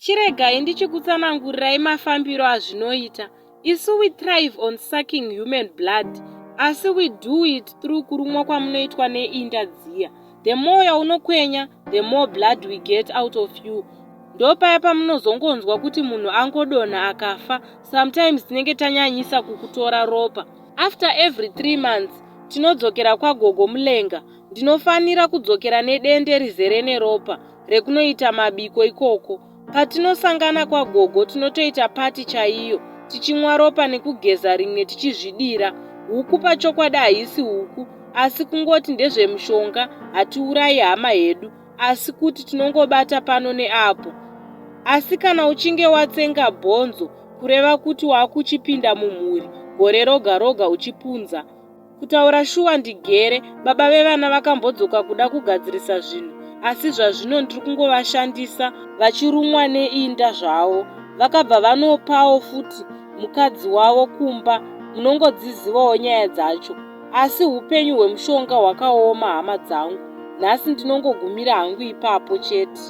Chiregai ndichikutsanangurirai mafambiro azvinoita. Isu we thrive on sucking human blood asi we do it through kurumwa kwamunoitwa neinda dziya. The more yaunokwenya the more blood we get out of you. Ndopaya pamunozongonzwa kuti munhu angodonha akafa, sometimes tinenge tanyanyisa kukutora ropa. After every 3 months tinodzokera kwagogo Mulenga. Ndinofanira kudzokera nedende rizere neropa rekunoita mabiko ikoko. Patinosangana kwagogo tinotoita party chaiyo tichimwa ropa nekugeza rimwe tichizvidira. Huku pachokwadi haisi huku asi kungoti ndezvemushonga hatiurayi hama hedu asi kuti tinongobata pano neapo. Asi kana uchinge watsenga bhonzo kureva kuti wakuchipinda mumhuri gore roga roga uchipunza. Kutaura shuwa ndigere, baba vevana vakambodzoka kuda kugadzirisa zvinhu asi zvazvino ndiri kungovashandisa vachirumwa neinda zvavo. Vakabva vanopawo futi mukadzi wavo kumba munongodzizivawo nyaya dzacho. Asi hupenyu hwemushonga hwakaoma hama dzangu. Nhasi ndinongogumira hangu ipapo chete.